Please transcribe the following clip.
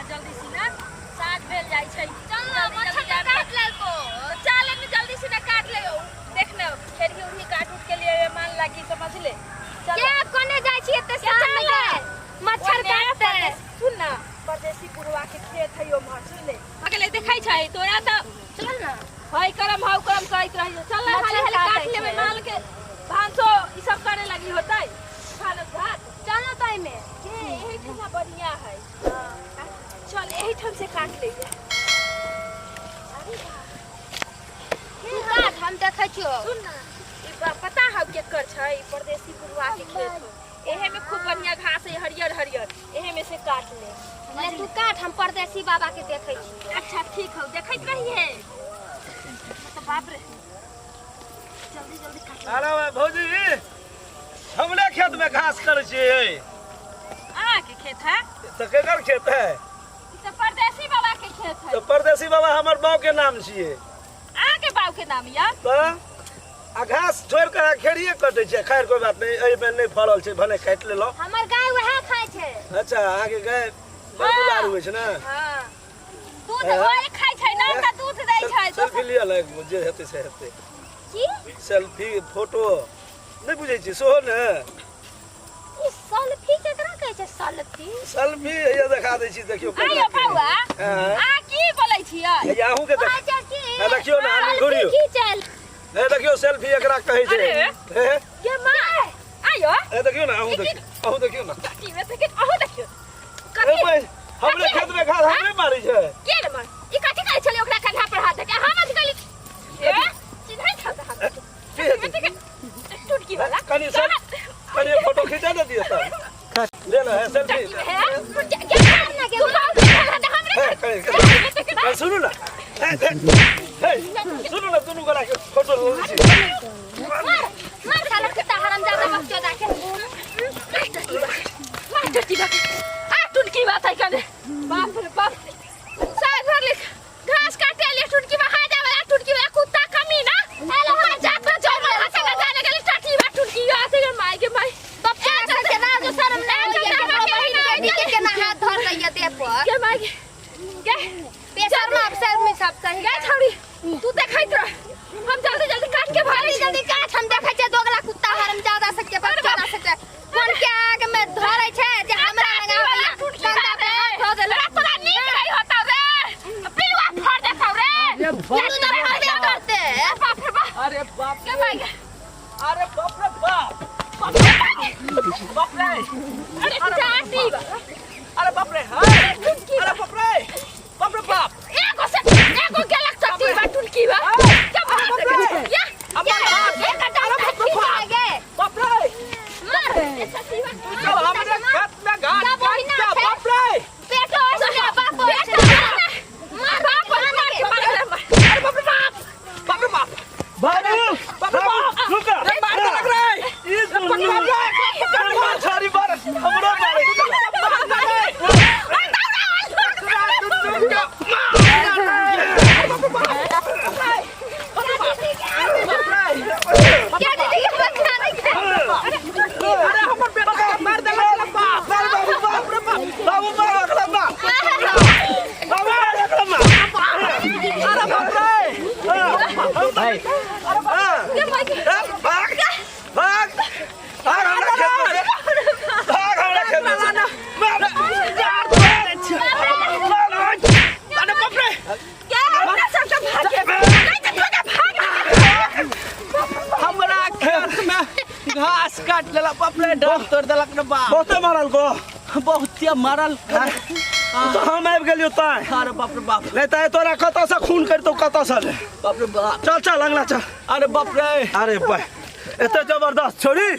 जल्दी से ना साँझ भेल जाइ छै। चल ना, जल्दी मच्छर जल्दी तऽ आबि। काट लेलको। चल एने जल्दी से ना काट ले, देख ना खेरही उरही काट उट के लिए मान लागी, समझ ले। चल। के कोने जाइ छी एते के साँझ में? चल ना। गे मच्छर ओने काटते। सुन ना, परदेसी बुढ़वा के खेत है ओम्हर, सुन ले। अगले देखै छै तोरा तऽ। चल ना। हई करम हऊ करम करैत रही। चल ना, मच्छर हाली हाली काट काटै लेबै छै। माल के भानसो ई सब करे लगी होतै, भानस भात। चल ना तै में। के एही ठमा बढ़िया है। चल, एही ठाम से काट ले। अरे वाह! तू काट, हम देखै छियौ। सुन ना, ई पता हौ केकर छै? ई परदेसी बुढ़वा के खेत हौ। एहे में खूब बढ़िया घास है, हरियर हरियर। एहे में से काट ले। ले तू काट, हम परदेसी बाबा के देखै छी। अच्छा ठीक हौ, देखैत रही है। तो बाप रे, जल्दी जल्दी काट ले। अरे भाई भौजी, हमरे खेत में घास करै छियै? अहाँ के खेत है? तऽ केकर खेत है? ई तऽ परदेसी बाबा के खेत है। तऽ परदेसी बाबा हमर बाप के नाम छियै। अहाँ के बाप के नाम या? तऽ आ घास छोड़ि कऽ खेड़िए कटै छै। खैर, कोइ बात नहि, एहिमे नहि फड़ल छै, भने काटि लेलहुँ। हमर गाय वएह खाइ छै। अच्छा, अहाँके गाय बड़ दुलारू होइ छै ने? हाँ, दूध हाँ। ओहि खाइ छै ना तऽ दूध दै छै। सेल्फी लिअ ने, जे हेतै से हेतै। की? सेल्फी फोटो नहि बुझै छी सेहो ने? ई सेल्फी केकरा कहै छै, सेल्फी? सेल्फी हैया देखा दै छी, देखियौ आइयो केना के। बौआ। हाँ। अहाँ की बोलै छियै? हैया अहूँके देख। कहै छै की? हाँ, देखियौ ने, आदमी सेल्फी घुरियौ। की चल? हे देखियौ, सेल्फी एकरा कहै छै। अरे। हे गे माँ, आइयो। हे देखियौ ने, अहूँ देखियौ, अहूँ देखियौ ने। कथी में देखियौ? अहूँ देखियौ। हे कथी? भाई, हमरे कथी? खेत में घास हमरे मारै छै। के रे माँ, ई कथी करै छलै ओकरा कंधा पर हाथ धके? हम आज गली ए चिन्है छौ तऽ हम की हेतै? टुटकी वाला। कनि सेल कनि फोटो खिंचा दे दियौ तऽ ले ने। हे सेल्फी। हे गे, तू बाप के हाथ हमरे। हे कनि कनि कनि सुनू ने, हे हे हे सुनू ने, दुनू गोरा के फोटो लै छी। मार मार साला कुत्ता हरामजादा बकचोदा के। मार टुटकी बा, आ टुटकी बात है कने। बाप रे बाप, साल भर ले घास काटे ले टुटकी बा खा जावे। टुटकी बा कुत्ता कमीना एलो, हम जात पर जोर में हंसे ना जाने गली टटी बा टुटकी आते गे माई के माई। बच्चा सबके राज शरम नहीं होइए, केकरो बहिन बेटी के केना हाथ धर दैया देह पर। गे माई गे गे। बेशर्म अफसर में सब सही। गे छौड़ी, तू देखैत रह, हम जल्दी जल्दी काट के भागै जल्दी छी। जल्दी काट, हम देखै छियै दोगला कुत्ता हरामजादा सबके, बच्चा सबके कोन के आग में धरै छै जे हमरा लग आबैया गंदा पे हाथ धऽ देलक। तोरा नीक नहीं होता रे, पिलुआ फोड़ देतौ रे। अरे तू बाप तऽ फड़बे करते। बाप रे बाप! अरे बाप गे रे! माई गे! अरे बाप रे बाप, बाप रे! अरे चाटी! अरे बाप रे, हाँ! अरे बाप रे, बाप रे बाप! एगो से एगो गेलक चट्टी बा टुनकी बा। के अरे बाप रे! या! अब मार! एक अरे बाप रे बाप! गे। बाप रे! मार। चल हमरे खेत में घास जब ओहिना काट के, छै। बाप रे! बेटो ओहिना, बाप ओहिना। मार। बाप मार मार गे। के मार मार। अरे बाप रे बाप, बाप रे बाप! बाबू! बाप रे बाप! रुका! रे मार देलक रे! ई दुनू दुनू छाड़ी मार हमरो मारै छै। मार देलक रे! तोरा दुनू के मार देलक रे! बाप रे बाप! बाप रे! क्या दीदी के बच्चा नहीं है? अरे हमर बेटा के मार देलक रे बाप! मार बाबू, बाप रे बाप! बाबू, मार अगला मार, बाबू मार अगला मार। अरे बाप रे! हाँ। भाग भाग भाग हमरा खेत में से, भाग हमरा खेत में से। मार, मार, मार। अरे बाप रे! के हमरा सब के भागे नहीं त तोरा भाग। हमरा खेत में घास काट लेलक, बाप रे, डाल तोड़ देलक रे बाप। बहुते मारल को? बहुते मारल। तो हम आबि गेलियो ताय। अरे बाप रे बाप! नहीं तऽ तोरा कतऽ से खून करितौ, कतऽ से ने। बाप रे बाप! चल चल, अंगना चल। अरे बाप रे! अरे बा, एते जबरदस्त छोड़ी।